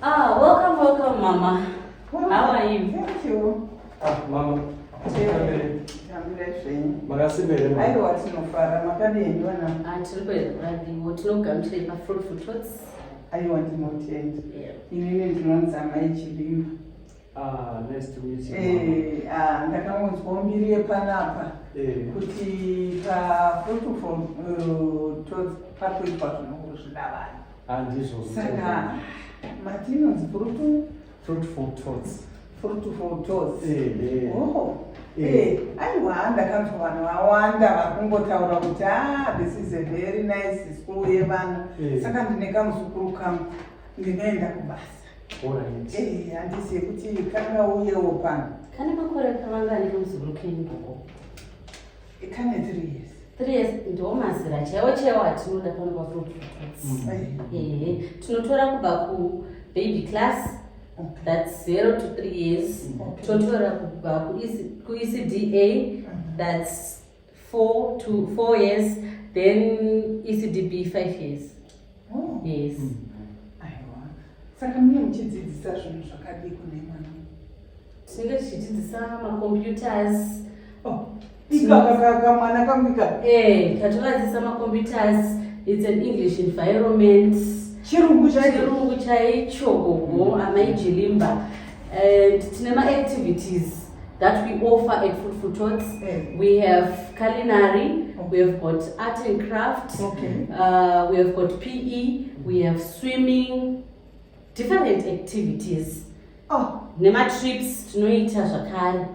Ah, welcome, welcome, Mama. How are you? Thank you. Ah, mama. Tambire. Tambire zvenyu. Makasimba here mama? Aiwa, tinofara. Makadini vana? Ah, tiri kueradiwo, tinogamuchirai paFruitful Tots. Aiwa, ndinotenda. Inini ndinonzi Amai Chirimba. Ah, nice to meet you, mama. Eh, ah, ndakangonzwa mbiri yepanapa kuti paFruitful Tots pakuitwa zvinongozvida vanhu. Ah, ndizvo. Saka mati inonzi Fruit Fruitful Tots. Fruitful Tots. Eh. Oh. Aiwa, ndakanzwa vanhu vawanda vari kungotaura kuti, ah, this is a very nice school yevana. Saka ndine kamuzukuru kangu, ndinoenda kubasa. Handizive kuti kangauyewo pano. Kane makore akavangani kamuzukuru kenyu, gogo? Kane 3 years. 3 years ndo mazera chaiwo chaiwo atinoda pano paFruitful Tots. Ehe, tinotora kubva kubaby class, that's 0 to 3 years. Totora kubva kuECDA, that's 4 to 4 years, then ECDB, 5 years. Oh. Yes. Aiwa, saka mune muchidzidzisa zvinhu zvakadii kune mwana? Tinenge tichidzidzisa macomputers. Oh, ikaka kamwana kangu ika. Tatovadzidzisa macomputers. It's an English environment. Chirungu chaicho? Chirungu chaicho, gogo, Amai Jilimba. And tine maactivities that we offer at Fruitful Tots. We have culinary, we have got art and craft, we have got PE, we have swimming, different activities. Nematrips tinoita zvakare.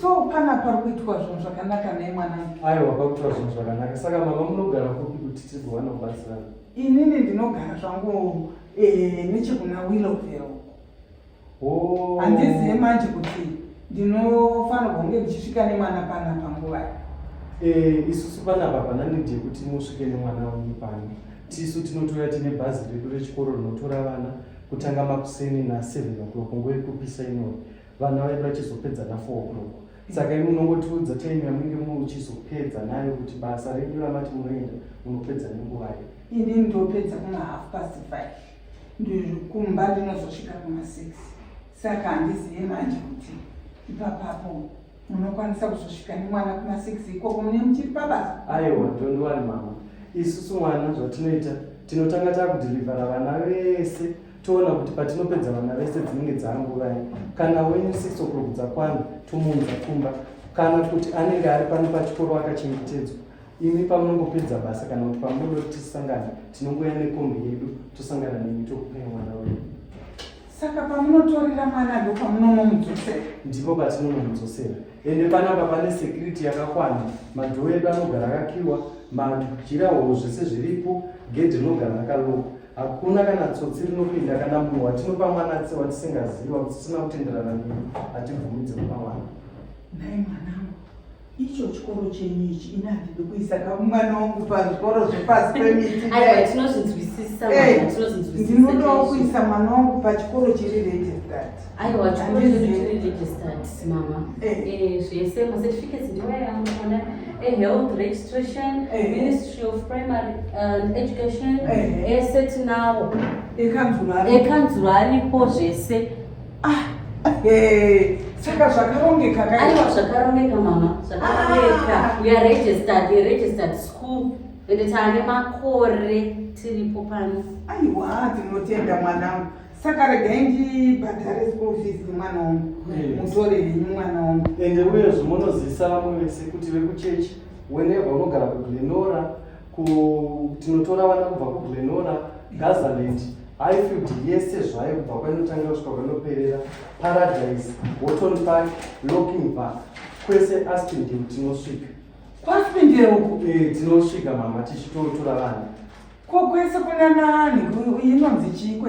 So pana pari kuitwa zvinhu zvakanaka nemwana. Aiwa, pakuitwa zvinhu zvakanaka. Saka mama, munogara kupi kuti tigowana kubatsirana? Inini ndinogara zvangu nechekuna Willowvale. Oh. Handizive manje kuti ndinofanirwa kunge ndichisvika nemwana panapa nguvai. Isusu panapa hapana need yekuti musvike nemwana wenyu pano. Tisu tinotouya, tine bhazi redu rechikoro rinotora vana kutanga makuseni na7 o'clock, nguva yekupisa inoyi, vana vedu vachizopedza na4 o'clock. Saka imi munongotiudza time yamunenge muchizopedza nayo, kuti basa renyu ramati munoenda munopedza nenguvayo. Inini ndopedza kuma 5:30. Kumba ndinozosvika kuma 6. Saka handizive manje kuti ipapapo munokwanisa kuzosvika nemwana kuma 6 ikoko mune muchiri pabasa. Aiwa, don't worry, mama. Isusu mwana zvatinoita, tinotanga takudhilivhara vana vese, toona kuti patinopedza vana vese dzinenge dzanguvai. Kana wenyu 6 o'clock dzakwana, tomuunza kumba, kana kuti anenge ari pano pachikoro akachengetedzwa. Imi pamunongopedza basa kana kuti pamunoda kuti tisangane, tinongouya nekombi yedu, tosangana nemi, tokupai mwana wenyu. Saka pamunotorera mwana ndo pamunonomudzosera? Ndipo patinonomudzosera. Ende panapa pane security yakakwana. Madoor edu anogara akakiwa, madurawall, zvese zviripo. Gedhi rinogara rakalokwa, hakuna kana tsotsi rinopinda, kana munhu watinopa mwana watisingazivi, watisina kutenderana nemi, hatibvumidze kupa mwana. Nhai mwanangu, icho chikoro chenyu ichi, ini handidi kuisa kamwana wangu pazvikoro zvepasi pemiti. Aiwa, tinozvinzwisisa. Mama, tinozvinzwisisa. Ndinodawo Chaizvo. kuisa mwana wangu pachikoro chiri registered. Aiwa, chikoro chedu chiri registered, mama. Zvese macertificates ndiwayamuona, ehealth registration, Ministry of Primary and Education, ese tinawo. Ekanzuro aripo? Ekanzuro aripo, zvese. Saka zvakarongeka kai? Aiwa, zvakarongeka, mama, zvakarongeka. We are registered, a registered school, ende taane makore tiripo pano. Aiwa, tinotenda mwanangu. Saka regai ndibhadhare school fees mwana wangu. Mutore henyu mwana wangu. Ende uyezve munozivisa vamwe vese kuti vekuchechi, whenever unogara kuGlenora, tinotora vana kubva kuGlenora, Gazaland, Highfield yese zvayo, kubva kwainotanga kusvika kwainoperera, Paradise, Wotton Park, Lochinvar, kwese Aspindale tinosvika. KwaAspindale uko? Tinosvika, mama, tichitotora vana. Ko kwese kunanani inonzi chiiko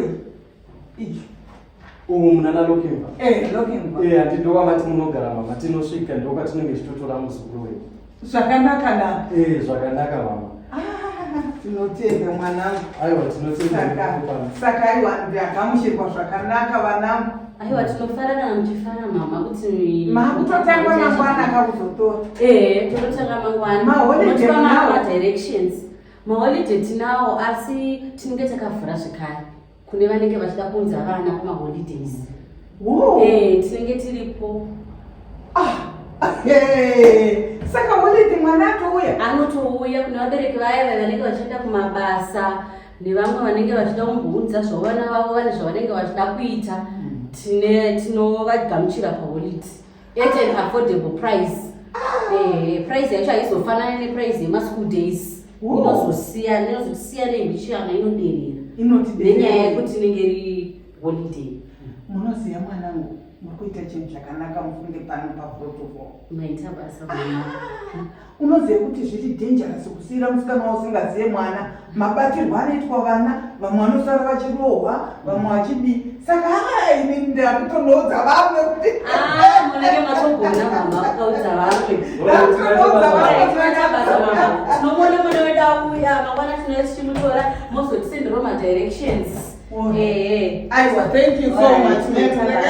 icho? Umu munana Lochinvar. Lochinvar. Handi ndokwamati munogara, mama? Tinosvika, ndokwatinenge tichitotora muzukuru wedu. Zvakanaka na? Zvakanaka, mama. Ah, tinotenda mwanangu. Aiwa, tinotenda. Saka aiwa, ndagamuchirwa zvakanaka vanangu. Aiwa, tinofara kana muchifara, mama, kuti Makutotanga mangwana kakuzotora? Tototanga mangwana. Maholiday Unotipa munawo? madirections. Maholiday tinawo, asi tinenge takavhura zvekare. Kune vanenge vachida kuunza vana kumaholidays. Tinenge tiripo. Ah, hey. Saka holiday mwana atouya? Anotouya. Kune vabereki vaya vaya vanenge vachienda kumabasa nevamwe vanenge vachida kumbounza zvavo vana vavo, vane zvavanenge vachida kuita, tine tinovagamuchira paholiday at an affordable price. Price yacho haizofanani neprice yemaschool days. Inozosiyana, inozosiyana nembichana, inoderera inoti nenyaya yekuti inenge iri holiday. Munoziva mwanangu, muri kuita chinhu chakanaka, mufunge, pano paprotocol. Maita basa, mama. Unoziva kuti zviri dangerous kusiyira musikana wausingazive mwana, mabatirwo anoitwa vana, vamwe vanosara vachirohwa, vamwe vachidii. Saka haa, ini ndakutonoudza vamwe kuti Ah, munenge matogona, mama, kukaudza vamwe. Ndakutonoudza vamwe. Maita basa, mama. Tinomuona mwana wedu auya mangwana, tinouya tichimutora, mozotisenderawo madirections. Alright. Ehe. Aiwa, thank you so Alright, much, maita ma'am. basa.